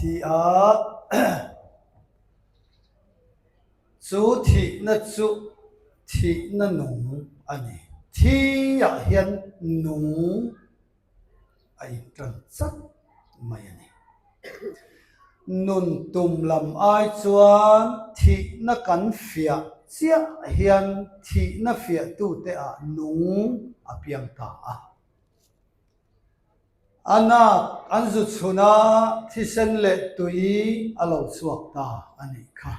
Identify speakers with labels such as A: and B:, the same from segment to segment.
A: Ti a, chu thihna chu thihna nung a ni. Thiah hian nung a intan chat mai a ni. Nun tum lam ai chuan thihna kan fiah chiah hian thihna fiahtute ah nung a piang ta a. A nak an zu chhun a, thisen leh tui a lo chhuak ta a nih kha.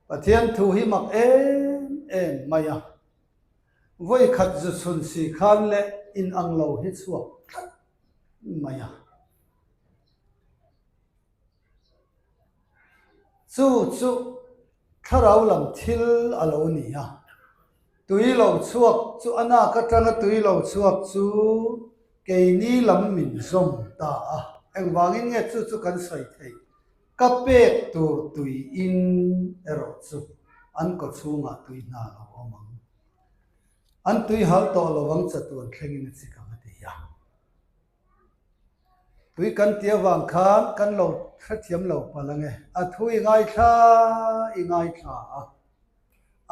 A: Pathian thu hi mak em em mai a, vawi khat zu chhun si khan leh inang lo hi chhuak tlat mai a. Chu chu thlarau lam thil a lo ni a, tui lo chhuak chu a nak atanga tui lo chhuak chu keini lam min zawm ta a, engvangin nge chu chu kan sawi theih? Ka pek tur tui in erawh chu an kaw chhungah tui hna lo awm ang. An tui hal tawh lo ang chatuan thlengin a chik ang a ti a. Tui kan tih avang khan kan lo hrethiam lo palh ange. A thu i ngaithla i ngaithla a,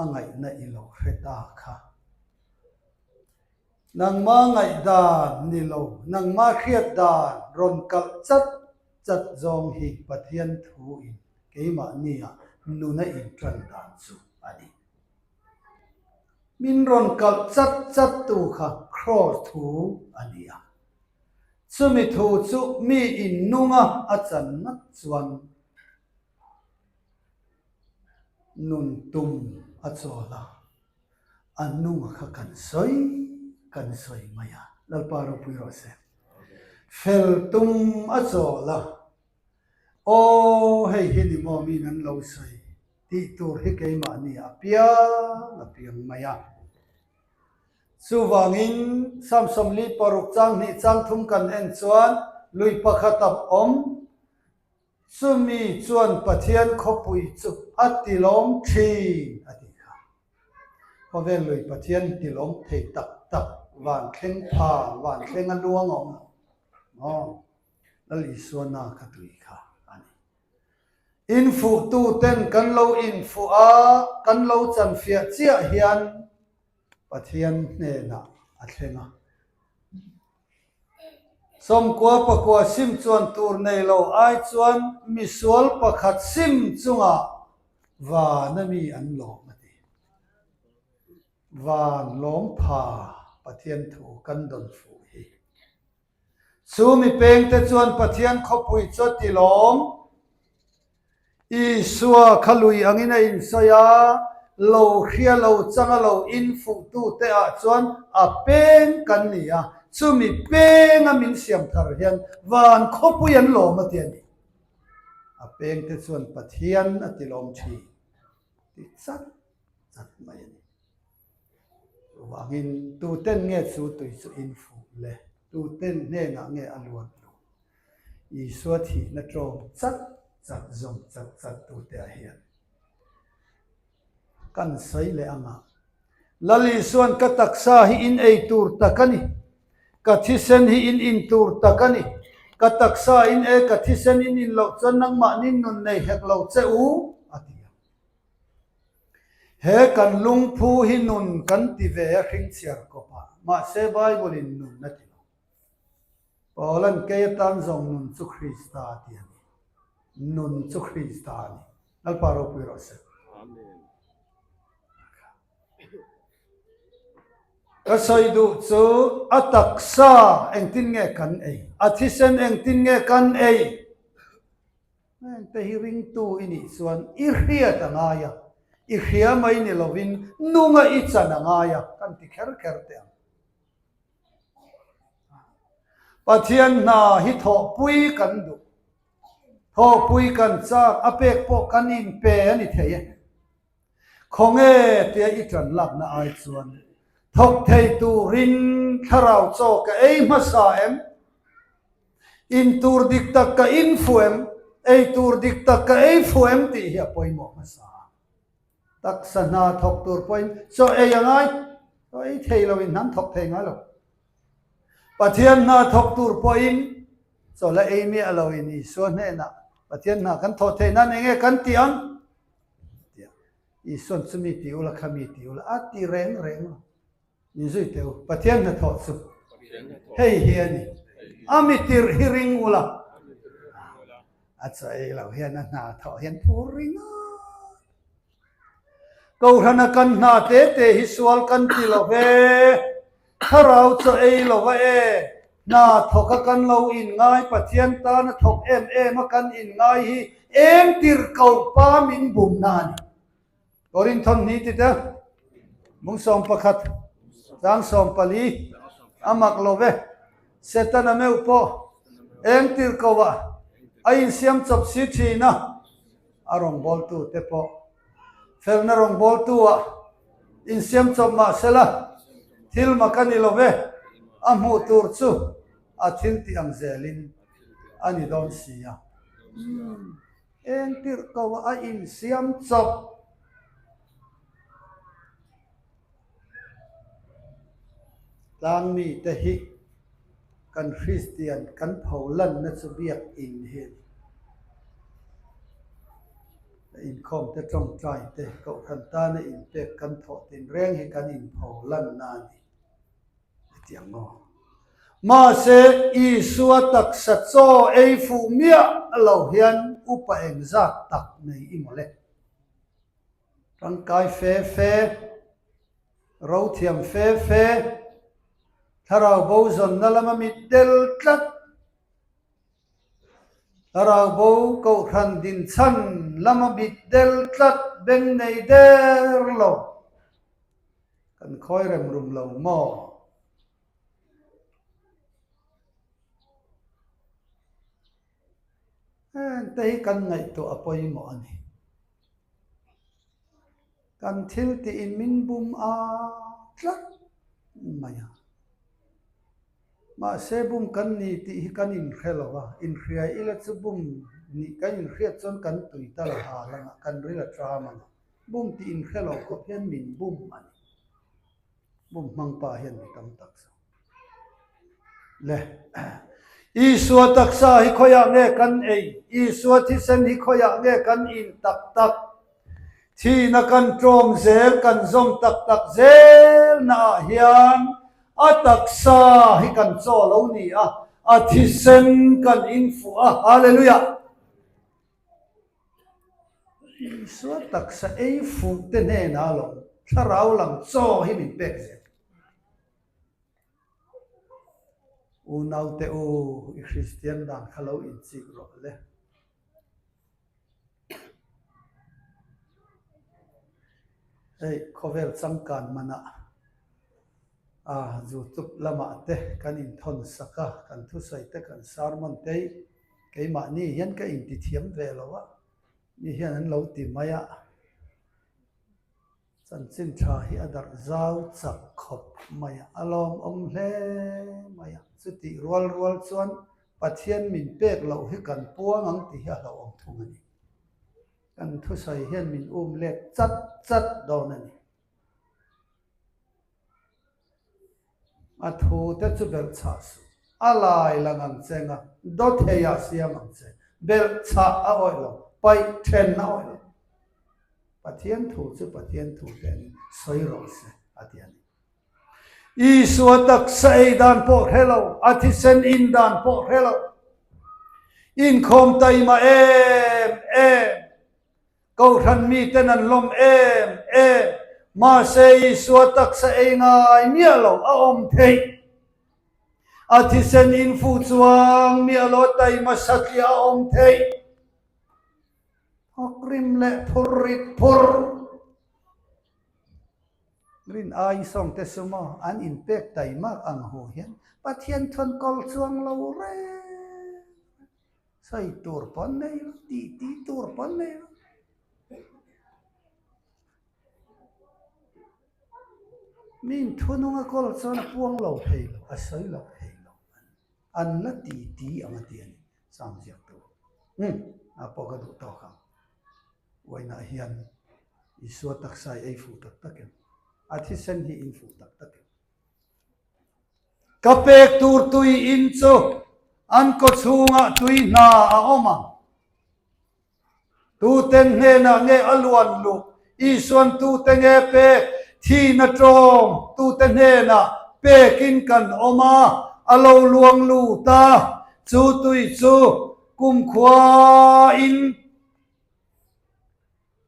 A: a ngaihna i lo hre ta kha. Nangma ngaihdan ni lo, nangma hriat dan rawn kalh chat chat zawng hi Pathian thu in keimahnia nuna intan dan chu a ni. Min rawn kalh chat chat tu kha Kraws thu a ni a. Chumi thu chu mi in nunga a chan ngat chuan nun tum a chawl a, a nunga kha kan sawi kan sawi mai a, Lalpa ropui rawh se. Fel tum a chawl a, aw hei hi ni maw min an lo sawi tih tur hi keimahni a piang a piang mai a. Chuvangin Psalm 46 chang hnih chang thum kan en chuan lui pakhat a awm, chumi chuan Pathian khawpui chu a tilawm thin a ti kha. Khawvel lui Pathian tilawm thei tak tak van thleng pha, van thleng a luang a awm lo maw? Lal Isua na kha tui kha a ni. Infuhtu ten kan lo infuh a, kan lo chanfiah chiah hian Pathian hnenah a thleng a. Sawmkua pakua sim chuan tur nei lo ai chuan misual pakhat sim chungah vana mi an lawm a ti. Van lawm pha Pathian thu kan dawn fuh hi. Chu mi pengte chuan Pathian khawpui chu a ti lawm. Isua kha lui angin a insawi a, lo hria lo changa lo infuhtute ah chuan a peng kan ni a, chumi penga min siam thar hian van khawpui an lawm a ti a ni. A pengte chuan Pathian a ti lawm thin ti chat chat mai a ni. Chuvangin tuten nge chu tui chu in fuh le? Tuten hnenah nge a luan luh? Isua thihna tlawm chat chat zawm chat chat tute ah hian kan sawi leh ang a, Lal Isuan ka taksa hi in ei tur tak a ni, ka thisen hi in in tur tak a ni, ka taksa in e ka thisen in in loh chuan nangmahni nun nei hek lo che u, a ti a. He kan lungphu hi nun kan ti ve a hring chhiar kawp a, mahse Bible in nun a ti lo. Paulan kei atan zawng nun chu Krista a ti a ni. Nun chu Krista a ni. Lalpa ropui rawh se.
B: Amen.
A: Ka sawi duh chu a taksa engtin nge kan ei, a thisen engtin nge kan ei? Hengte hi ringtu i nih chuan i hriat a ngai a, i hria mai ni lovin nunga i chan a ngai a, kan ti kher kher teh ang. Pathian hna hi thawhpui kan duh, thawhpui kan chak, a pek pawh kan inpe a ni thei e. Khawnge tia i ṭan lakna ai chuan thawk thei turin thlarau chaw ka ei hmasa em? In tur dik tak ka in fuh em? Ei tur dik tak ka ei fuh em tih hi a pawimawh hmasa a. Taksa hna thawk tur pawhin chaw ei a ngai, chaw ei thei loin hna an thawk thei ngai lo. Pathian hna thawk tur pawhin. Chaw la ei miah lo in Isua hnenah Pathian hna kan thawh theih nan enge kan tih ang? Tia Isuan chumi ti ula khami ti ula a ti reng reng lo. Min zui teh u, Pathian hnathawh chu hei hi a ni, a mi tirh hi ring ula, a chaw ei lo hian a hna thawh hian phur ring a. Kohhrana kan hna te te hi sual kan ti lo ve, thlarau chaw ei lo va e, hna thawk a kan lo inngai, Pathian tana thawk em em a kan inngai hi eng tirh koh pa min bumna a ni. Korinthon hnih ti te, Mungsawm pakhat, Tlangsawm pali, a mak lo ve. Setana meuh pawh eng tir ko ah a insiam chawp si thin a, a rawngbawltu te pawh felna rawngbawltu ah insiam chawp mah sela thil mak a ni lo ve, a hmuh tur chu a thil tih ang zelin a ni dawn si a. Eng tirh ko a insiam chawp. Tlangmite hi kan Kristian kan pho lanna chu biakin hi a ni. A inkhawmte tawngtaite kohhran tana inpek kan thawh tinreng hi kan inpho lanna a ni. Hetiang maw? Mahse, Isua taksa chaw ei fuh miah lo hian upa engzat tak nei i maw le? Tangkai fe fe, rothiam fe fe, thlarau bo zawnna lama mit del tlat, thlarau bo kohhran dinchhan lama mit del tlat beng nei der lo. Kan khawi rem rum lo maw? Heng te hi kan ngaihtuah a pawimawh a ni. Kan thil tiin min bum a tlat mai a. Mahse bum kan ni tih hi kan inhre lo a, inhria ila chu bum nih kan inhriat chuan kan tui tal a hal ang a, kan ril a ṭam ang a. Bum tih inhre lo khawp hian min bum a ni. Bum hmang pa hian mi tam tak zawk. Le, Isua taksa hi khawiah nge kan ei? Isua thisen hi khawiah nge kan in tak tak? Thihna kan ṭawm zel, kan zawm tak tak zel naah hian a taksa hi kan chaw lo ni a, a thisen kan infuh a. Hallelujah! Isua taksa ei fuh te hnenah lo thlarau lam chaw hi min pek zel. Unaute u, i Kristian dan kha lo inchik rawh le. Hei khawvel changkan manah a youtube lamah te kan inthawn sak a, kan thusawi te kan sermon te hi Keimahni hian ka inti thiam ve lo a, mi hian an lo ti mai a, chanchin tha hi a darh zau chak khawp mai a, a lawmawm hle mai a, chutih rual rual chuan Pathian min pek loh hi kan puang ang tih hi a hlauhawm thung a ni. Kan thusawi hian min um let chat chat dawn a ni. A thu te chu belh chhah suh. A lai lang ang che nga, dawthei ah siam ang che. Belh chhah a awih lo, paih then a awih lo. Pathian thu chu Pathian thu te angin sawi rawh se, a ti a ni. Isua taksa ei dan pawh hre lo, a thisen in dan pawh hre lo. Inkhawm taima em em. Kohhran miten an lawm em em. Mahse Isua taksa ei ngai miah lo a awm theih. A thisen in fuh chuang miah lo taima satliah a awm theih. Thawk rim leh phur rit phur. Rin aiin sawngte sumo an inpek taimak ang hu hian Pathian thuan kawl chuang lo reng reng. Sawi tur pawh an nei lo, tih tih tur pawh an nei lo. Mi inthunung a kawl chuan a puang lo thei lo, a sawi lo thei lo. An la ti ti ang a ti a ni, Sam ziak tu. Umm, a pawh ka duh tawk ang. Uainah hian Isua taksa i ei fuh tak tak em? A thisen hi in fuh tak tak em? Ka pek tur tui in chu. An kawchhungah tui hna a awm ang. Tuten hnenah nge a luan luh? Isuan tute nge pek? Thihna tawng tute hnenah pekin kan awm a, a lo luang lut a, chu tui chu kumkhuain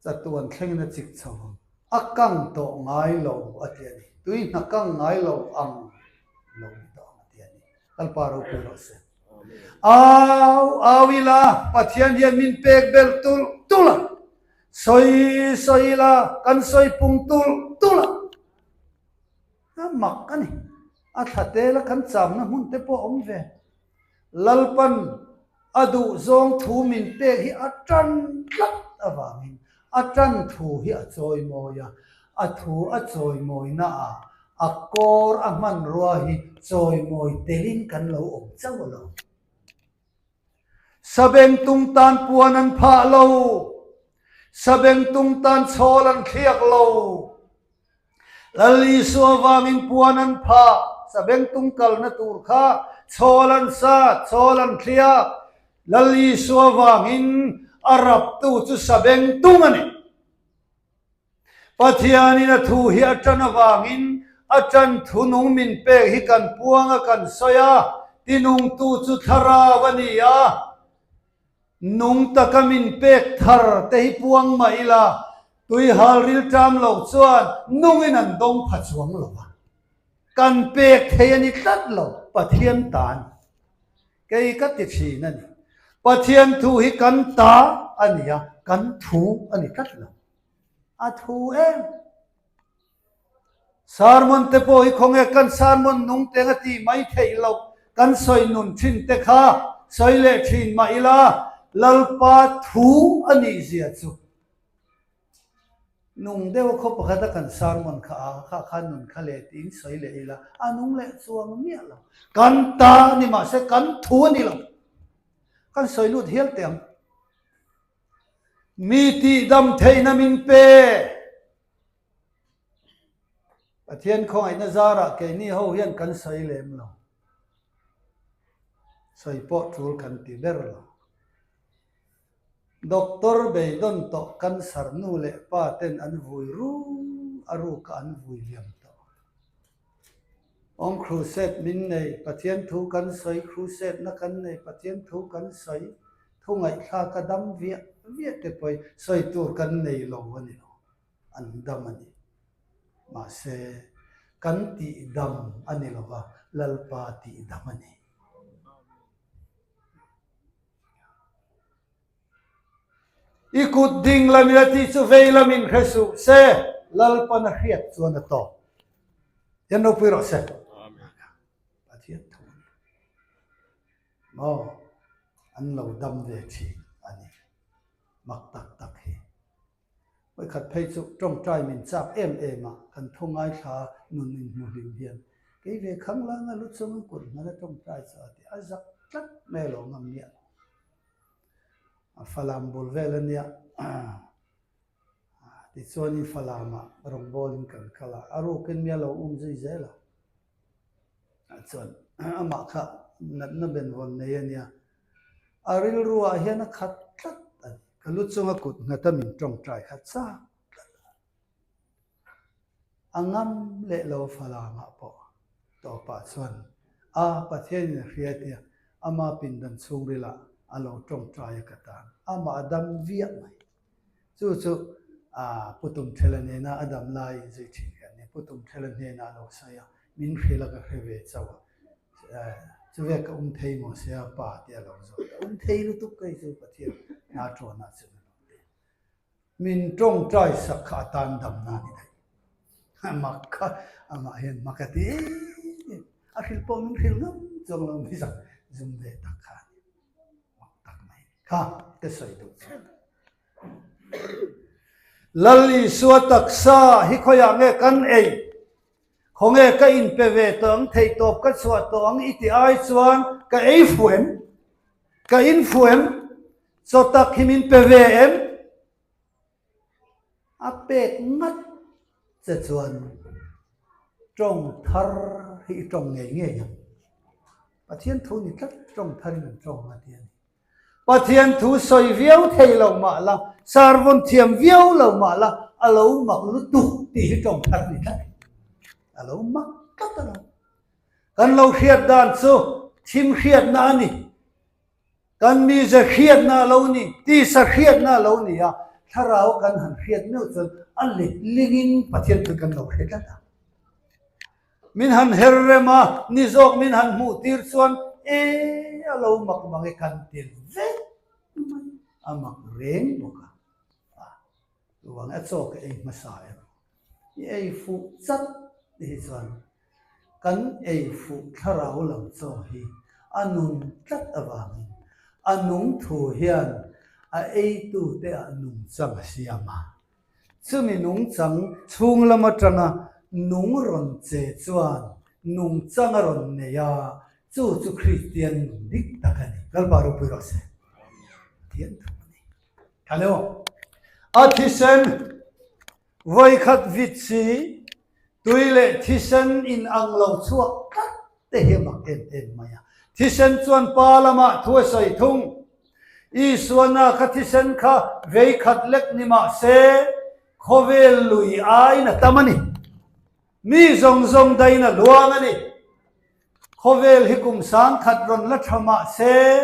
A: chatuan thlengin a chik chho ang. A kang tawh ngai lo a ti a ni. Tui hna kang ngai lo ang lo ni tawh ang a ti a ni. Lalpa ropui rawh se. Au au ila Pathian hian min pek belh tulh tulh a, sawi sawi ila kan sawi pung tulh tulh a, a mak a ni. A thla tela kan chamna hmun te pawh a awm ve. Lalpan a duh zawng thu min pek hi a tan tlat avangin a tan thu hi a chawimawi a, a thu a chawimawina ah A kawr a hmanrua hi chawimawi telin kan lo awm chauh lo. Sabengtung tan puan an phah lo. Sabengtung tan chhawl an thliak lo. Lal Isua vangin puan an phah. Sabengtung kalna tur kha chhawl an sat, chhawl an thliak. Lal Isua vangin a raptu chu sabengtung a ni. Pathianin a thu hi a ṭan avangin a ṭan thu nung min pek hi kan puang a kan sawi a, tinungtu chu thlarau a ni a, nung taka min pek thar te hi puang mah ila, tuihal rilṭam lo chuan nungin an dawng pha chuang lo a, kan pek thei a ni tlat lo, Pathian tan kei ka ti ṭhin a ni. Pathian thu hi kan ta a ni a, kan thu a ni tlat lo. A thu em. Sermon te pawh hi khawnge kan sermon nung teng a tih mai theih loh kan sawi nun thin te kha sawi leh thin mah ila Lalpa thu a nih zia chu nung deuh a khaw pakhat a kan sermon kha a kha kha nun kha leh tiin sawi leh ila a nung leh chuang miah lo. Kan ta a ni mahse kan thu a ni lo. Kan sawi lut hial teh ang. Mi tihdam theihna min pe. Pathian khawngaihna zarah keini ho hian kan sawi lem lo. Sawi pawh tul kan ti ber lo. Doctor beidawn tawh cancer nu leh pa ten an vui ru a ruka an vui liam tawh. Awm crusade min nei, Pathian thu kan sawi, crusade na kan nei, Pathian thu kan sawi, thu ngaihthlak a dam viah viah te pawhin sawi tur kan nei lo a ni lo, an dam a ni. Mahse, kan tih dam a ni lo va, Lalpa tih dam a ni. I kut ding lamin a tih chu vei lamin hre suh se, Lalpan a hriat chuan a tawp. Hian ropui rawh se. Pathian tho a ni. Maw an lo dam ve thin a ni. Mak tak tak hi. Vawikhat phei chu tawngtai min chak em em a, kan tho ngaithla nun inhmu hlim hian kei ve khang langa lu chunga kut hmana tawngtai chu a ti a zak tlat mai a lo ngam miah lo. A falam bul vel a nia tichuanin falamah rawngbawlin kan kal a, a rukin mi a lo um zui zel a. Chuan amah kha natna benvawn nei a nia, a rilruah hian a khat tlat a ni. Ka lu chunga kut nghata min tawngtai kha chak tlat a. A ngam leh lo falamah pawh tawpah chuan a Pathianin a hria tia ama pindan chhungrilah a lo tawngtai a ka tan. Amah a dam viah mai. Chu chu Pu Tumthela nena a dam lai zui thin kan ni. Pu Tumthela hnenah a lo sawi a, min hrilh a ka hre ve chauh a, chuve ka um thei maw sia pa tih a lo zawt a, um thei lutuk kei chu Pathian hna tawnah chuan a lo ti. Min tawngtai sak kha a tan damna a ni daih. Mak kha amah hian mak a ti em em. A hrilh pawh min hrilh ngam chuang lo mi zak zum ve tak kha a ni. Mak tak mai kha ka sawi duh chu. Lal Isua taksa hi khawiah nge kan ei? Khawnge ka inpe ve tawh ang, theihtawp ka chhuah tawh ang i ti ai chuan ka ei fu em? Ka in fu em? Chaw tak hi min pe ve em? A pek ngat che chuan tawng thar hi i tawng ngei ngei ang. Pathian thu ni tlat tawng tharin an tawng a ti a ni. Pathian thu sawi viau thei lo mah la, sermon thiam viau lo mah la, a lo mak lutuk tih hi tawng thar ni tlat. A lo mak tlat a lo. Kan lo hriat dan chu thim hriatna a ni. Kan mize hriatna a lo ni, tisa hriatna a lo ni a, thlarau kan han hriat meuh chuan a letlingin Pathian thu kan lo hre tlat a. Min han her rem a, ni zawk min han hmuh tir chuan e a lo mak mang e kan tel vek mai, a mak reng bawk a. Chuvang a chaw ka ei hmasa erawh i ei fuh chat te hi chuan kan ei fuh thlarau lam chaw hi a nun tlat avangin a nung thu hian a eitute ah nungchang a siam a. Chumi nungchang chhung lam atanga nung rawn che chuan nungchang a rawn nei a, chu chu Kristian nun dik tak a ni. Lalpa ropui rawh se. Pathian thu a ni. Hello. A thisen vawikhat vit si, tui leh thisen in ang lo chhuak tlat te hi a mak em em mai a. Thisen chuan pa lamah thu a sawi thung. Isuana kha thisen kha veikhat lek ni mah se, khawvel lui aiin a tam a ni. Mi zawng zawng dain a luang a ni. Khawvel hi kum sangkhat rawn la tha mah se,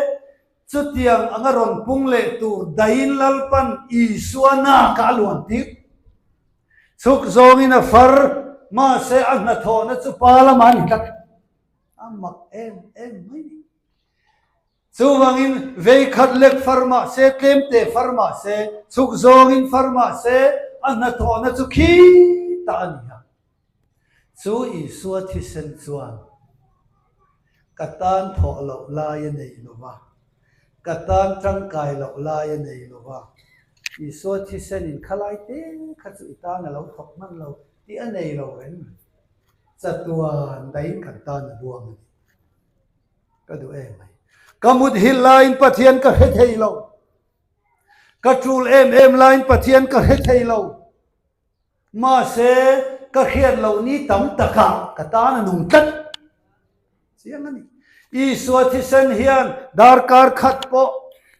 A: Chutiang anga rawn pung leh tur daiin Lalpan Isua naka a luan tir. Chhuk zawngin a far, mahse a hnathawhna chu pa lamah a ni tlat. A mak em em mai ni. Chuvangin veikhat lek far mahse, tlemte far mahse, chhuk zawngin far mahse, a hnathawhna chu khitah a ni a. Chu Isua thisen chuan ka tan thawh loh lai a nei lo va, ka tan tangkai loh lai a nei lo va, Isua thisenin khalai te kha chu i tan a lo thawk hman lo tih a nei lo reng reng. Chatuan daiin kan tan a luang a ni. Ka duh em mai. Ka muthilh laiin Pathian ka hre thei lo. Ka tul em em laiin Pathian ka hre thei lo. Mahse, ka hriat loh ni tam takah ka tan a nung tlat chiang a ni. Isua thisen hian darkar khat pawh,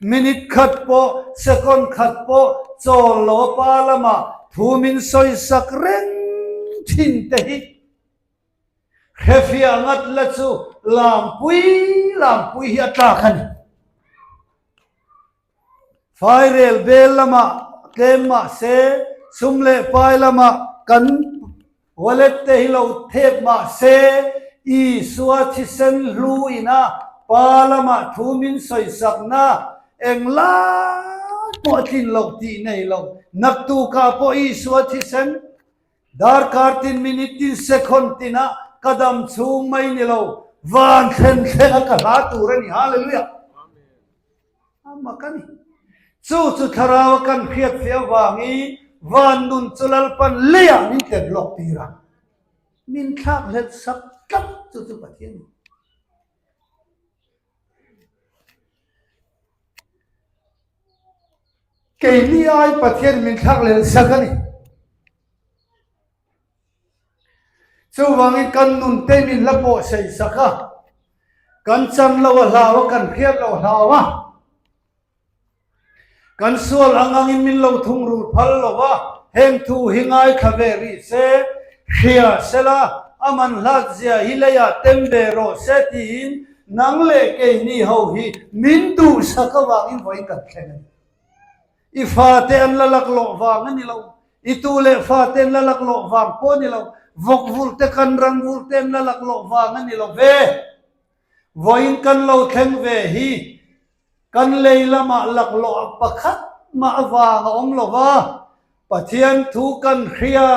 A: minute khat pawh, second khat pawh chawl lo a pa lamah thu min sawisak reng thin te hi hrefiah ngat la chu lampui lampui hi a tlak a ni. Fairel bel lamah tlem mah se, sum leh pai lamah kan wallet te hi lo thep mah se, Isua thisen hlu ina pa lamah thu min sawisakna englai pawh a tlin loh tih nei lo. Naktukah pawh Isua thisen darkar tin minute tin second tinah ka dam chhung mai ni lo, van thlen thlenga ka hla tur a ni. Hallelujah! A mak a ni. Chu chu thlarau a kan hriat fe avangin van nun chu Lalpan leiah min tlem lawk tir a, min thlak hlelh sak tlat chu chu Pathian a ni. Keini ai Pathian min thlak hlelh sak a ni. Chuvangin kan nun te min la pawh sei sak a, kan chan lo a hlau a, kan hriat lo a hlau a, kan sual ang angin min lo thungrul phal lo va, heng thu hi ngaithla ve rih se, hria sela, a man hlat zia hi leiah tem ve rawh se tiin nang leh keini ho hi min duhsak avangin vawiin kan thleng a ni. I fate an la laklawh vang a ni lo. I tu leh fate an la laklawh vang pawh a ni lo. Vawk vulh te kan ram vulh te an la laklawh vang a ni lo ve. Vawiin kan lo thleng ve hi kan lei lamah laklawh pakhat mah avang a awm lo va. Pathian thu kan hria,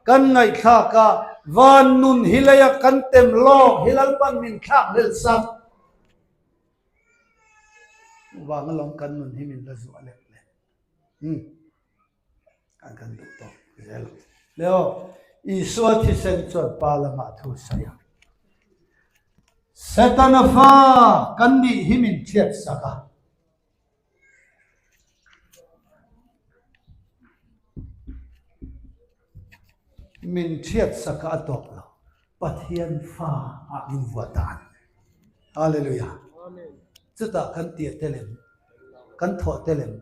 A: kan ngaihthlak a, van nun hi leia kan tem lawk hi Lalpan min thlak hlelh sak. Vang alawm kan nun hi min la zuah leh leh. Hmm. Kan kan duh tawk zel. Leo, Isua thisen chuan pa lamah thu sawi a. Setana fa kan nih hi min hriat sak a. Min hriat sak a a tawp lo. Pathian fa ah min vuah ta a ni. Hallelujah. Chutah kan tia tel em? Kan thawh tel em?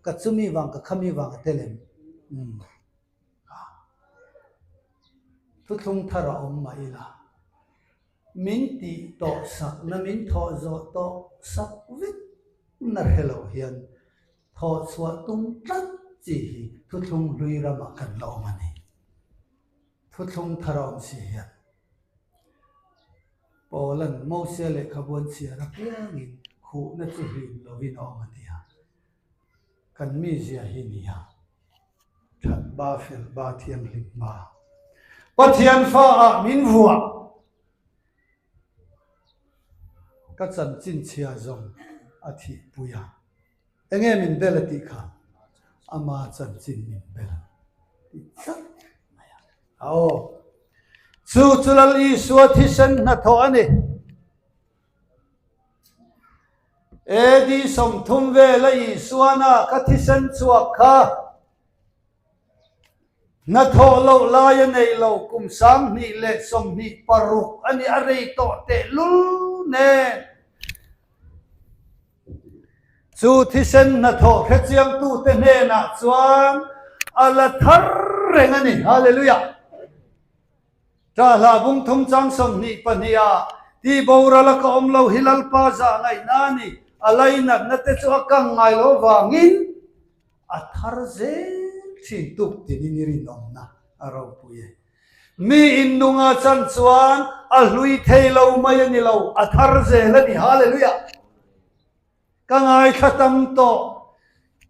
A: Ka chumi vang ka khami vang a tel em? Umm. Thuthlung thar a awm mah ila. Min tih tawh sakna min thawh zawh tawh sak vek na hre lo hian thawh chhuah tum tlat chi hi thuthlung hlui ramah kan la awm a ni. Thuthlung thar a awm si hian Paula'n Mosia lehkhabu an chhiar apiangin khuhna chu hlim lovin a awm a ti a. Kan mizia hi nia. That ba fel ba thianghlim ba. Pathian fa ah min vuah. Ka chanchin chhia zawng a thih pui a. Enge min bel a tih kha? Ama chanchin min bel tih tlat mai a. Aw. Chu chu Lal Isua thisen hnathawh a ni. AD 30 vela Isuana ka thisen chhuak kha hnathawh loh lai a nei lo, kum 2026 a ni, a rei tawh tehlul nen. Chu thisen hnathawh hrechiangtute hnenah chuan a la thar reng a ni. Hallelujah! Ṭahla bung thum chang 22 ah, Ti boral a ka awm lo hi Lalpa zah ngaihna a ni, a lainatna te chu a kang ngai lo vangin a thar zel thin tuk tinin i rinawmna a ropui e. Mi innunga chan chuan a hlui thei lo mai a ni lo, a thar zel a ni. Hallelujah! Ka ngaithla tam tawh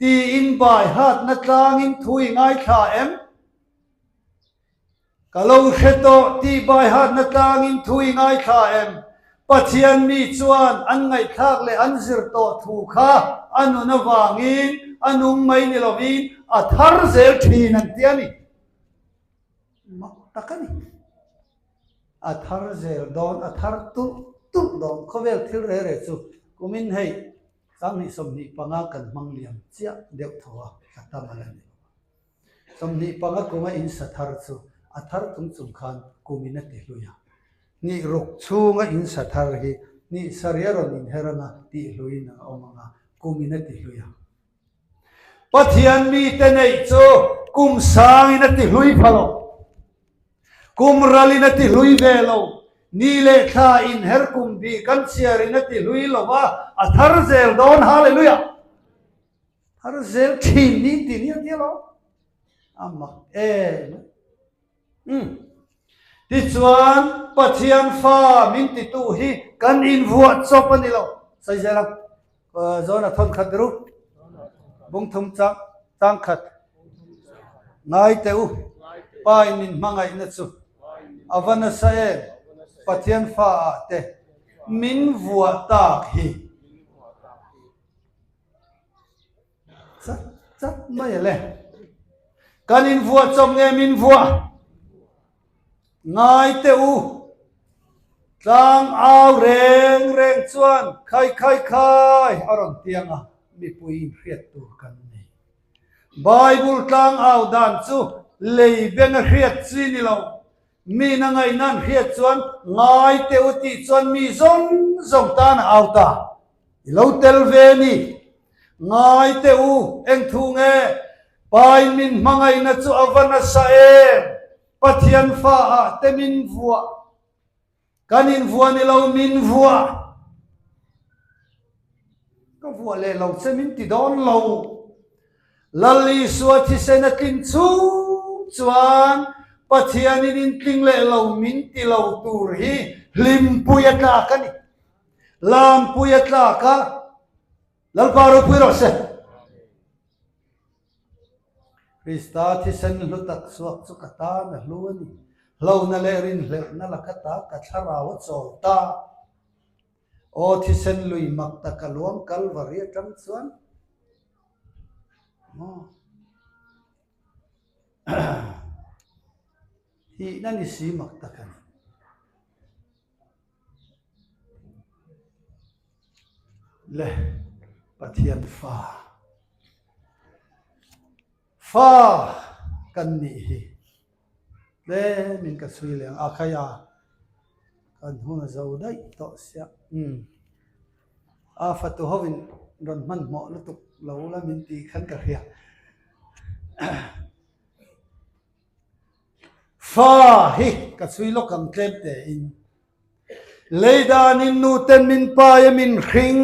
A: tiin bai hatna tlangin thu i ngaithla em? Ka lo hre tawh tih baihatna tlangin thu i ngaithla em? Pathian mi chuan an ngaihthlak leh an zir tawh thu kha a nun avangin a nung mai ni lovin a thar zel thin an ti a ni. Mak tak a ni. A thar zel dawn, a thar tulh tulh dawn. Khawvel thil re re chu kumin hei 2025 kan hmang liam chiah deuh tho a, ka tam a la ni lo. 25 kuma in sa thar chu a thar chung chung khan kumin a ti hlui a. Hnih ruk chhunga in sa thar hi hnih sarih a rawn inher anga tih hluiin a awm anga kumin a ti hlui a. Pathian mite neih chu kum sangin a ti hlui pha lo. Kum ralin a ti hlui ve lo. Ni leh thla inher kum bih kan chhiarin a ti hlui lo va, a thar zel dawn. Hallelujah! Har zel thin ni ti nia tia lo a mak em umm tichuan Pathian fa min titu hi kan invuah chawp a ni lo sawi zel ang Jona thawn khat ru bung thum chang chang khat ngai teh u pa in min hmangaihna chu a va nasa em Pathian fa ah te min vuah tak hi. Chat chat mai a le. Kan invuah chawp nge min vuah? Ngai teh u. Tlang au reng reng chuan khai khai khai a rawn tiang a, mipui inhriat tur kan nei. Bible tlang au dan chu lei beng a hriat chi ni lo. Mi na ngaihna an hriat chuan ngai teh u tih chuan mi zawng zawng tan a au ta. I lo tel ve ni. Ngai teh u, eng thu nge? Pain min hmangaihna chu a va nasa em? Pathian fa ah te min vuah. Kan invuah ni lo min vuah. Ka vuah leh lo che min ti dawn lo. Lal Isua thisen a tling chung chuan Pathianin in tling leh lo min ti lo tur hi hlimpui a tlak a ni. Lampui a tlak a, Lalpa ropui rawh se. Krista thisen hlu tak chhuak chu ka tan a hlu a ni. Hlona leh rinhlelhna laka ta ka thlarau a chawl ta. Aw thisen lui mak tak a luang Kalvari atang chuan maw thihna ni si mak tak a ni. Le Pathian fa fa kan nih hi tlemin ka chhui leh ang a khaia. Kan hun a zo daih tawh sia. Umm. A fatu hovin rawn hmanhmawh lutuk lo la min tih khan ka hria. Fa hi ka chhui lawk ang tlem tein. Lei danin nuten min pai a min hring.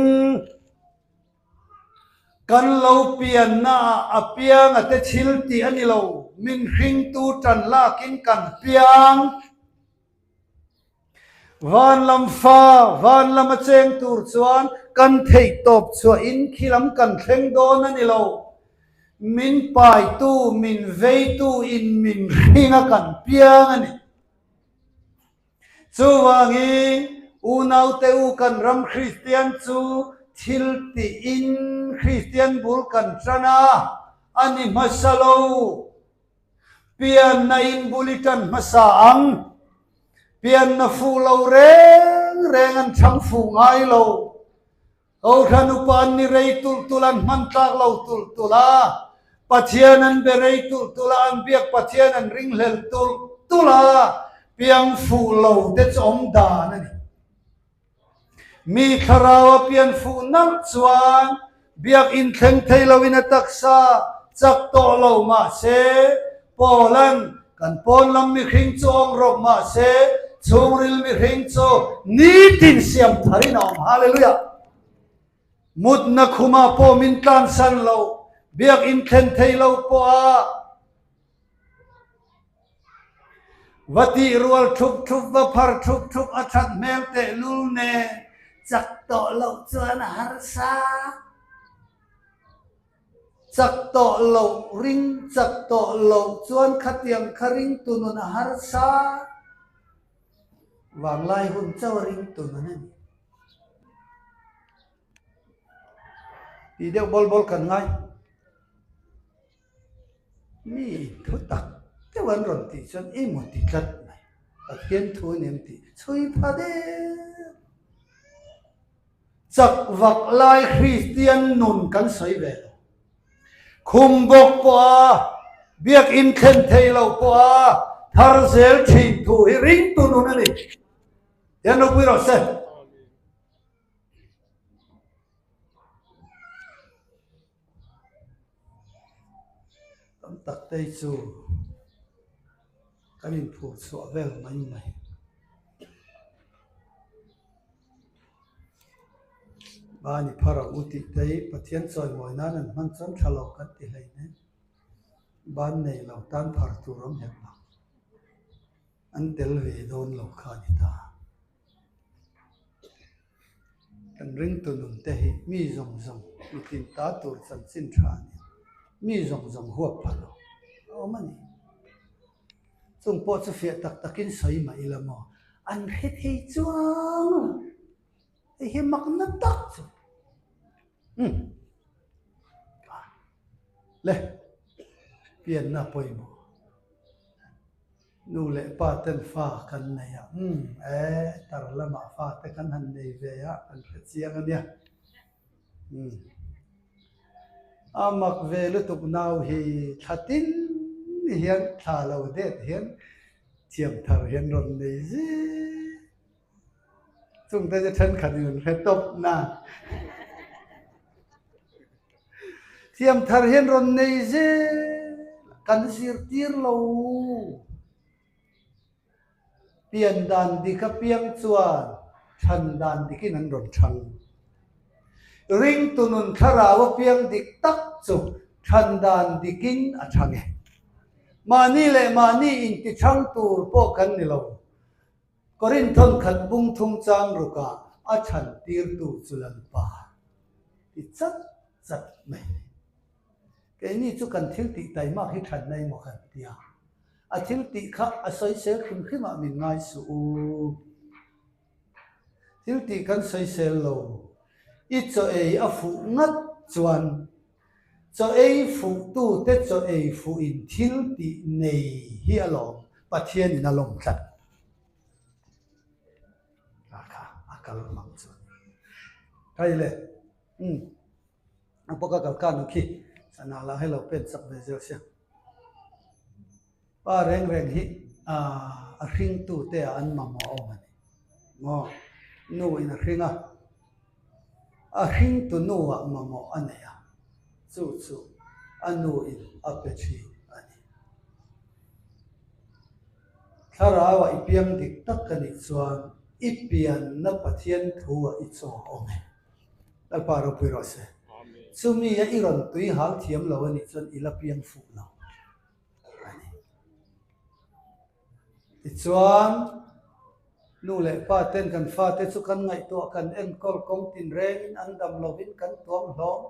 A: Kan lo pianna ah a piang a te thil tih a ni lo. Min hringtu tan lakin kan piang. Van lam fa, van lam a cheng tur chuan kan theih tawp chhuah in khi lam kan thleng dawn a ni lo. Min paitu, min veitu in min hring a kan piang a ni. Chuvangin unaute u kan ram Kristian chu thil tih in Kristian bul kan tan a, a ni hmasa lo. Pianna in bul i tan hmasa ang. Pianna fuh lo reng reng an chhang fuh ngai lo. Kohhran upa an ni rei tulh tulh an hman tlak lo tulh tulh a, Pathian an be rei tulh tulh a, an biak Pathian an ringhlel tulh tulh a, piang fuh lo te chu awm dan a ni. Mi thlarau a pian fuh nalh chuan biakinn thleng thei loin a taksa chak tawh lo mah se, Paula'n kan pawn lam mihring chu awm rawk mah se, chhungril mihring chu nitin siam tharin a awm. Hallelujah! Mutna khumah pawh min tlansan lo, biakinn thlen thei lo pawha Va tih rual thup thup, va phar thup thup a that hmel tehlul nen chak tawh loh chuan a harsa. Chak tawh loh ring chak tawh loh chuan khatiang kha ring tu nun a harsa. Vanglai hun chauh a ring tu nun a ni. Tih deuh bawl bawl kan ngai. Mi thu tak deuh an rawn tih chuan emaw ti tlat mai. Pathian thu a ni em tih chhui pha deuh. Chak vak lai Kristian nun kan sawi ve lo. Khum bawk pawha biakinn thlen thei lo pawha thar zel thin thu hi ringtu nun a ni. Hian ropui rawh se. Tam tak te hi chu kan inphur chhuah vel mai mai. Bani phar a u tih te hi Pathian chawimawi nan an hman chuan tha lo kan ti hleinem. Ban nei lo tan phar tur awm hek lo. An tel ve dawn lo kha a ni ta. Kan ringtu nun te hi mi zawng zawng mitin ta tur chanchin tha a ni. Mi zawng zawng huap pha lo a awm a ni. Chung pawh chu fiah tak takin sawi mah ila maw? An hre thei chuang lo. Hei hi makna tak chu. Umm. Le, pianna pawimawh. Nu leh pa ten fa kan nei a, umm e, tar lamah fa te kan han nei ve a, kan hre chiang a nia. Umm. A mak ve lutuk nau hi thla tin hian thla lo det hian thiam thar hian rawn nei zel. Chungte chu thenkhat in an hre tawp na. Thiam thar hian rawn nei zel kan zirtir lo. Pian dan dik apiang chuan than dan dikin an rawn thang. Ringtu nun thlarau apiang dik tak chu than dan dikin a thang e. Mahni leh mahni intithang tur pawh kan ni lo. Korinthon khat bung thum chang rukah a chhan tirtu chu Lalpa ti chat chat mai a ni. Keini chu kan thil tih taimak hi thatna emaw kan ti a, a thil tih kha a sawisel hrim hrimah min ngai suh u. Thil tih kan sawisel lo, i chaw ei a fuh ngat chuan Chaw ei fuhtute chaw ei fuh in thil tih nei hi a lawm, Pathianin a lawm tlat. A kha a kal hmang chu a ni. Kai le, umm, a pawh ka kal kanu khi sana lah hi lo pen chak ve zel sia. Pa reng reng hi a hringtute ah an mamawh awm a ni. Maw? Nu in a hring a, a hringtu nuah mamawh a nei a, chu chu a nu in a pe thin a ni. Thlarauah i piang dik tak a nih chuan i pianna Pathian thu-ah i chaw awm e. Lalpa ropui rawh se. Chumi a i rawn tui hal thiam lo a nih chuan i la piang fuh lo a ni. Tichuan, nu leh pa ten kan fate chu kan ngaihtuah kan enkawl kawng tinrengin an dam lovin kan tuam hlawm.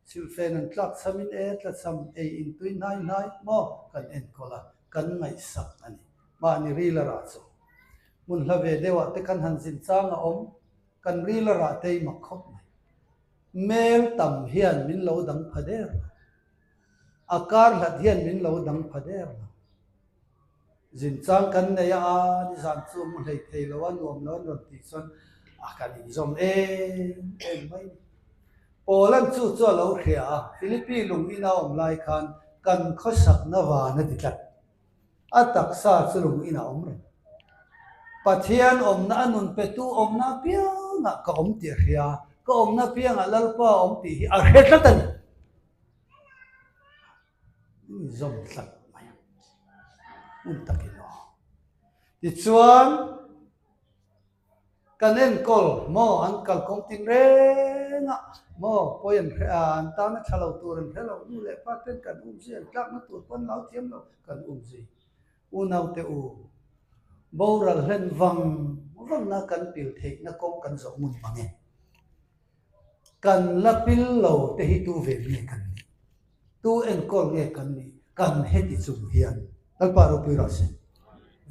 A: Silhfen an tlak chhamin e tla chham ei in tui hnai hnai maw kan enkawl a, kan ngaihsak a ni. Mahni ril a rah chu. Hmun hla ve deuhah te kan han zin chang a awm, kan ril a rah tei mak khawp mai. Mel tam hian min lo dang pha der lo. A kar hlat hian min lo dang pha der lo. Zin chang kan nei a, a nizan chu a mu hlei thei lo a, nuam lo an rawn tih chuan a kan inzawm em em mai ni. Paula'n chu chu a lo hria a, Philippi lung ina a awm lai khan kan khawsakna van a ti tlat. A taksa chu lung inah a awm reng. Pathian awmna a nun petu awmna apiangah ka awm tih a hria, ka awmna apiangah Lalpa a awm tih hi a hre tlat a ni. Inzawm tlat mai ang. Hmun takin aw. Tichuan, kan enkawl maw an kalkawng tin reng a, maw pawi an hre a, an tana tha lo tur an hre lo, nu leh pa ten kan um zui, an tlakna tur pawn lau thiam lo kan um zui. Unaute u, boral hlen vang vangna kan pil theihna kawng kan zawh ngun mang e. Kan la pil lo te hi tu ve nge kan nih? Tu enkawl nge kan nih? Kan heti chung hian Lalpa ropui rawh se.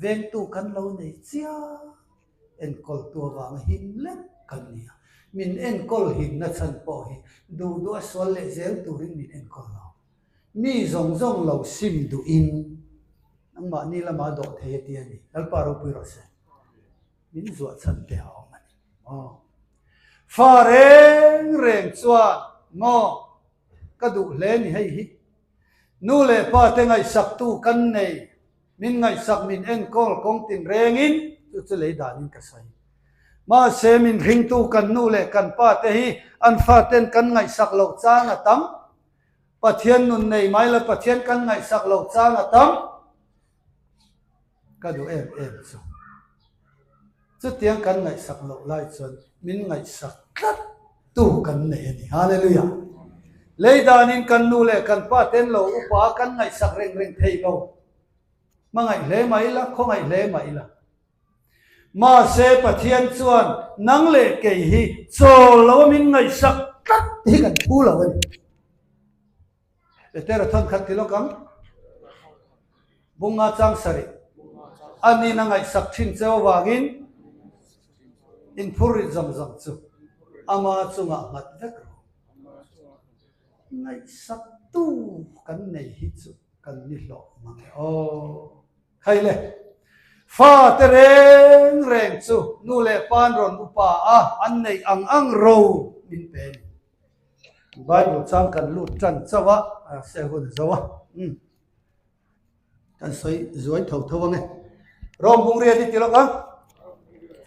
A: Vengtu kan lo nei chiang, enkawltu avanga him lek kan ni a. Min enkawl himna chhan pawh hi duh duh a sual leh zel turin min enkawl lo. Mi zawng zawng lo sim duhin nangmahni lama dawh thei a ti a ni. Lalpa ropui rawh se. Min zuah chhan te a awm a ni maw? Fa reng reng chuan maw ka duh hle ni hei hi. Nu leh pa te ngaihsaktu kan nei, min ngaihsak min enkawl kawng tin rengin chu chu lei danin ka sawi. Mahse min hringtu kan nu leh kan pa te hi an faten kan ngaihsak loh chang a tam. Pathian nun nei mai la Pathian kan ngaihsak loh chang a tam. Ka duh em em chu. Chutiang kan ngaihsak loh lai chuan min ngaihsak tlat tu kan nei a ni. Hallelujah! Lei danin kan nu leh kan pa ten lo upa kan ngaihsak reng reng thei lo. Hmangaih hle mah ila, khawngaih hle mah ila. Mahse Pathian chuan nang leh kei hi chawl lo a min ngaihsak tlat hi kan phu lo a ni. Petera thawn khat ti lawk ang. Bunga chang sarih. Anin a ngaihsak thin cheu avangin inphur rit zawng zawng chu ama chungah nghat vek rawh. Ngaihsaktu kan nei hi chu kan ni hlawh mang e aw. Khai le, fa te reng reng chu nu leh pa an rawn upa a, an neih ang ang ro min pe a ni. Bible chang kan lut tan chauh a, se hun a zo a, umm kan sawi zuai tho tho ang e. Rom bung riat i ti lawk a,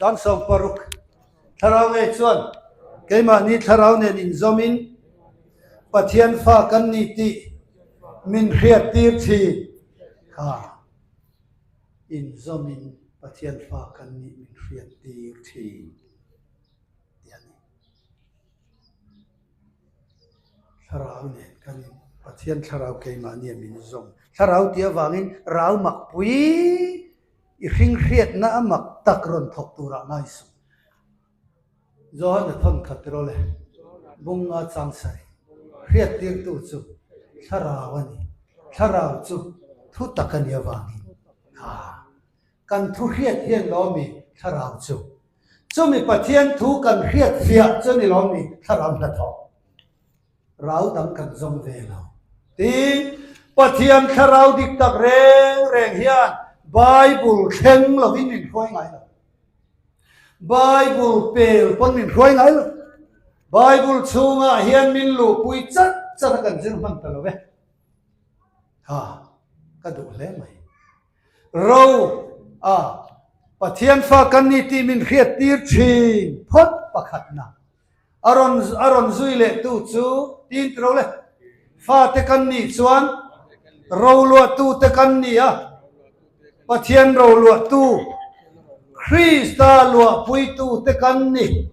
A: 26 thlarau ngei chuan keimahni thlarau nen inzawmin Pathian fa kan ni tih min hriat tir thin kha inzawmin Pathian fa kan nih min hriat tir thin tih a ni. Thlarau nen kan in Pathian thlarau keimahnia min zawm. Thlarau tih avangin rau mak pui i hring hriatna a mak tak rawn thawk turah ngai suh. Johana thawn khat rawh le, Bunga chang sarih, hriattirtu chu thlarau a ni. Thlarau chu thu tak a nih avangin kha Kan thu hriat hian lo mi thlarau chu. Chumi Pathian thu kan hriat fiah chu ni lo mi thlarau hnathawh. Rau dang kan zawng ve lo. Tin, Pathian thlarau dik tak reng reng hian Bible thleng lovin min hruai ngai lo. Bible pel pawn min hruai ngai lo. Bible chhungah hian min luhpui chat chat a kan zir hman ta lo ve. Ha, ka duh hle mai. Ro a. Pathian fa kan ni tih min hriat tir thin phawt pakhatna. A rawn a rawn zui leh tu chu tin tiro le. Fate kan nih chuan roluahtute kan ni a, Pathian roluahtu, Krista luahpuitute kan ni.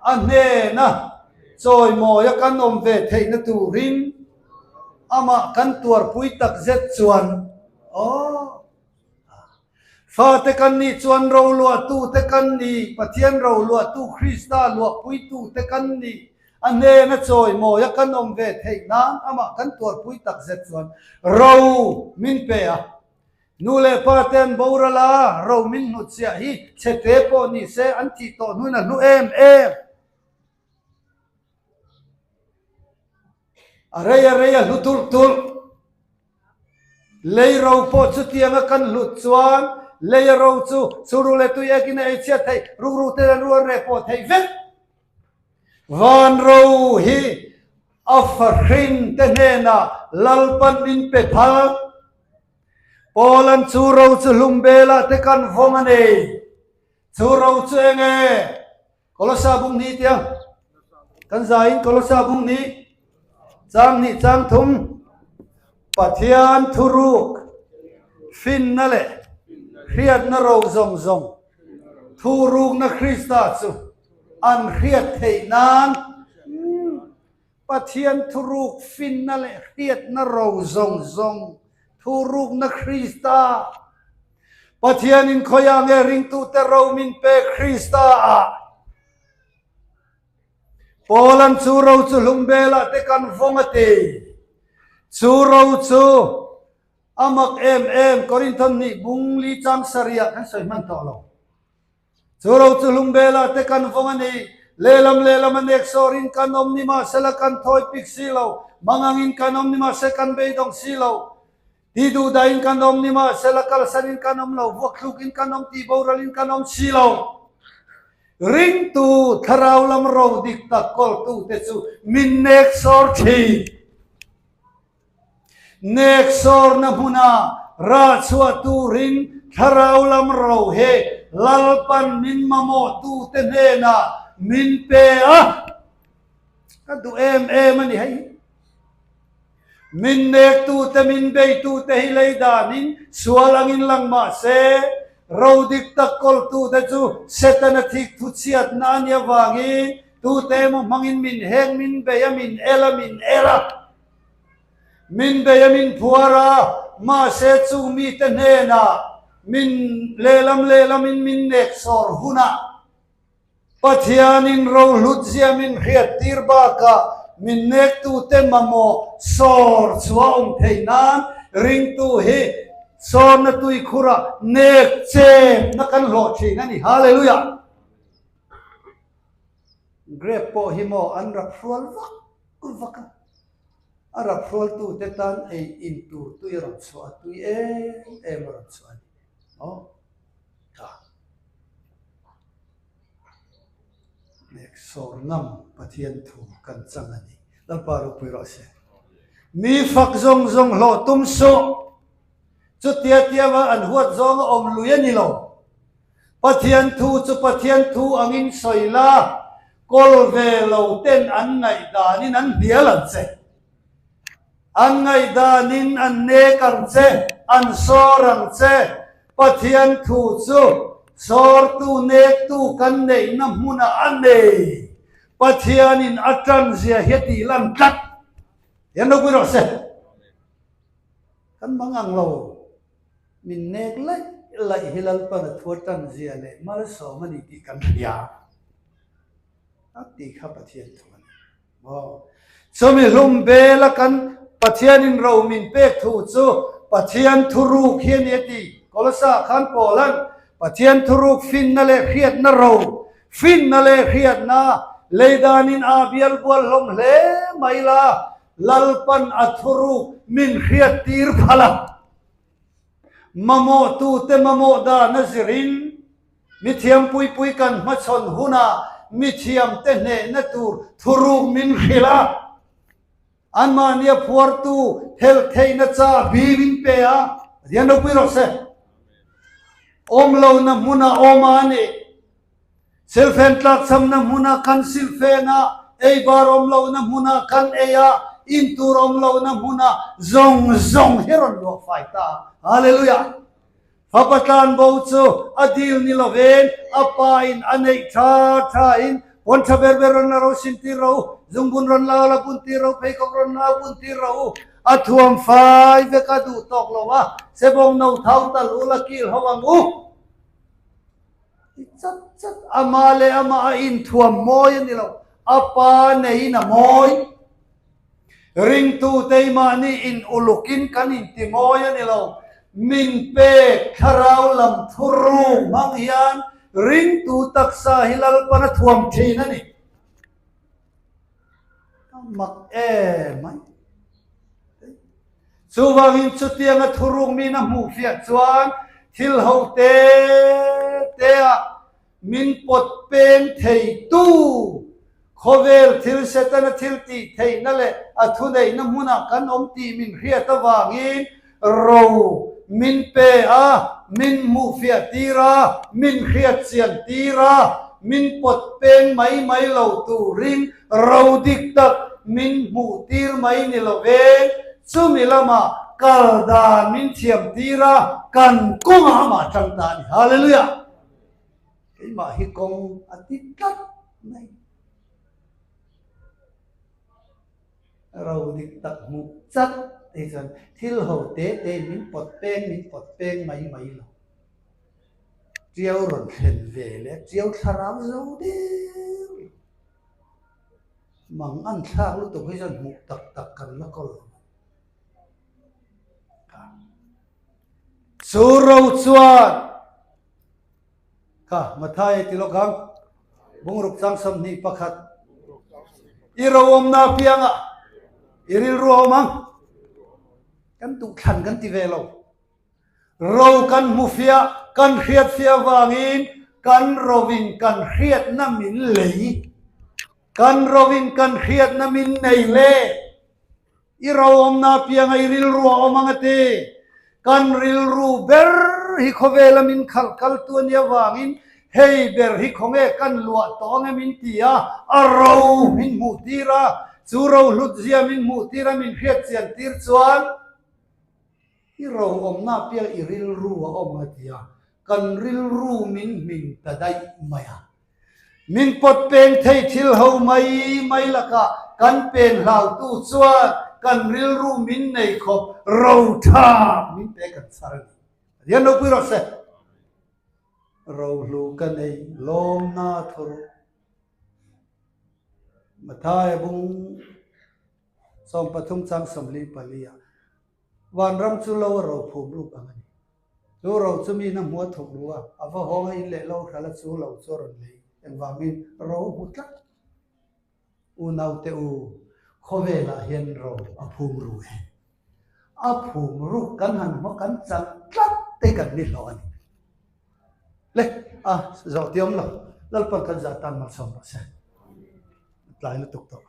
A: A hnena chawimawia kan awm ve theihna turin amah kan tuarpui takzet chuan aw. Fate kan nih chuan roluahtute kan ni, Pathian roluahtu Krista luahpuitute kan ni. A hnena chawimawia kan awm ve theih nan amah kan tuarpui takzet chuan ro min pe a. Nu leh pa te an boral a, ro min hnutchhiah hi chhete pawh ni se an thih tawh hnuin a hlu em em. A rei a rei a hlu tulh tulh. Lei ro pawh chutianga kan hlut chuan lei a ro chu churu leh tui ekin a ei chhiat theih, rukru ten an ru an reh pawh theih vek. Van ro hi a fahrin te hnenah Lalpan min pe phal. Paul-an chu ro chu hlum belah te kan vawng a nei. Chu ro chu eng e? Kolosa bung hnih tia kan zaiin Kolosa bung hnih chang hnih chang thum Pathian thuruk finna leh hriatna ro zawng zawng thurukna Krista chu an hriat theih nan Pathian thuruk finna leh hriatna ro zawng zawng thurukna Krista. Pathianin khawiah nge ringtute ro min pek Krista ah? Paul-an chu ro chu hlum belah te kan vawng a ti. Chu ro chu a mak em em Korinthon hnih bung li chang sarih kan sawi hman tawh lo. Chu ro chu hlum belah te kan vawng a ni. Lehlam lehlam a nek sawrin kan awm ni mahsela kan thawi pik si lo, mangangin kan awm ni mahse kan beidawng si lo. Ti duhdahin kan awm ni mahsela kalsanin kan awm lo, vuaktlukin kan awm, ti boralin kan awm si lo. Ringtu thlarau lam ro dik tak kawltute chu min nek sawr thin. Neksawrna hmuna rah chhuah turin thlarau lam ro hi Lalpan min mamawhtute hnenah min pe a, ka duh em em a ni hei. Min nektute, min beitute hi lei danin sual angin lang mah se, ro dik tak kawltute chu Setana thik thu chhiatna a nih avangin tute emaw hmangin min hek, min bei a, min el a, min er a. Min bei a min phuar a, mahse chung mite hnenah min lehlam lehlamin min nek sawr hunah Pathianin rohlut zia min hriat tir bakah min nektute mamawh sawr chhuah awm theih nan ringtu hi sawrna tuikhurah nek chepna kan hlawh thin a ni. Hallelujah! Grape pawh hi maw an rap hrual vak vak a. A rap hrualtute tan ei in tur tui a rawn chhuah a, tui em em a rawn chhuah a ni. Aw, tha. Nek sawr ngam Pathian thu kan chang a ni. Lalpa ropui rawh se. Mi fak zawng zawng hlawh tum suh. Chutia tianga an huat zawng a awm lui a ni lo. Pathian thu chu Pathian thu angin sawi la, kawl ve lo ten an ngaihdanin an hnial ang che. An ngaihdanin an nek ang che, an sawr ang che. Pathian thu chu sawrtu nektu kan neihna hmunah a nei. Pathianin a tanzia hi a tih lan tlat. Hian ropui rawh se. Kan mang ang lo. Min nek laih laih hi Lalpan a thu a tan zia leh malsawm a ni tih kan hria a tih kha Pathian thu a ni. Maw? Chumi hlum bela kan Pathianin ro min pek thu chu Pathian thuruk hi a ni a ti. Kolosa khan Paulan Pathian thuruk finna leh hriatna ro, finna leh hriatna leidanin aa bial bual hlawm hle mai la, Lalpan a thuruk min hriat tir phal a. Mamawhtute mamawh dan a zirin mithiam puipui kan hmachhawn hunah mithiamte hnehna tur thuruk min hrilh a. Anmahnia phuartu thelh theihna chahbi min pe a, Pathian ropui rawh se. Awm lohna hmuna awm a ni. Silhfen tlakchhamna hmuna kan silhfen a, ei bar awm lohna hmuna kan ei a, in tur awm lohna hmuna zawng zawng hi rawn luah fai ta a. Hallelujah! Fapa tlanbo chu a dil ni lovin a pa in a neih tha tha in pawn tha ber ber rawn la ro sin tir ro u, zungbun rawn la la bun tir ro, pheikhawk rawn la bun tir ro u, a thuam fai vek a duh tawk lo a, sebawng no thau tal u la kil ho ang u. Ti chat chat, amah leh amah a inthuam mawi a ni lo, a pa neiin a mawi. Ringtu teimahni in ulukin kan inti mawi a ni lo, min pek thlarau lam thuruk hmang hian ringtu taksa hi Lalpan a thuam thin a ni. A mak em mai. Chuvangin chutianga thuruk min a hmuh fiah chuan thil ho te te ah min pawt peng theitu khawvel thil Setana thil tih theihna leh a thuneihna hmunah kan awm tih min hriat avangin ro min pe a, min hmuh fiah tir a, min hriat chian tir a, min pawt peng mai mai lo turin Ro dik tak min hmuh tir mai ni lo ve, chumi lamah kal dan min thiam tir a, kan kawngah amah tang ta a ni. Hallelujah! Keimah hi kawng a ti tlat mai. Ro dik tak hmuh chat te chuan thil ho te te in min pawt peng min pawt peng mai mai lo. Tiau rawn thlen ve leh tiau thlarau zo der lo. Mang an thlak lutuk hi chuan hmuh tak tak kan la kawl lo. Chu ro chuan kha Mathaia ti lawk ang bungruk chang 21 i ro awmna apianga i rilru a awm ang kan duhthlan kan ti ve lo. Ro kan hmu fiah, kan hriat fiah vangin kan rovin kan hriatna min lei, kan rovin kan hriatna min nei le. I ro awmna apianga i rilru a awm ang a ti. Kan rilru ber hi khawvela min khalh kaltu a nih avangin hei ber hi khawnge kan luah tawh ang em in ti a, a ro min hmuh tir a, chu ro hlut zia min hmuh tir a min hriat chian tir chuan, I ro awmna pial i rilru a awm a ti a, kan rilru min hmin ta daih mai a. Min pawt peng thei thil ho mai mai lakah kan pen hlautu chuan kan rilru min nei khawp ro tha min pe kan chhar a ni. Pathian ropui rawh se. Rohlu ka nei lawmna thur Mathaia bung 13 chang 44 ah Vanram chu lo a ro phum ruk ang a ni. Chu ro chu miin a hmu a thawk ru a, a va hawng a in leh lo hral a chu lo chu a rawn lei. Engvangin ro hmu tlat. Unaute u, khawvelah hian ro a phum ru e. A phum ruk kan han hmu kan chang tlat te kan ni hlawh a ni. Le, a zawh ti awm lo. Lalpan kan zah tan malsawm rawh se. Tlai lutuk tawh.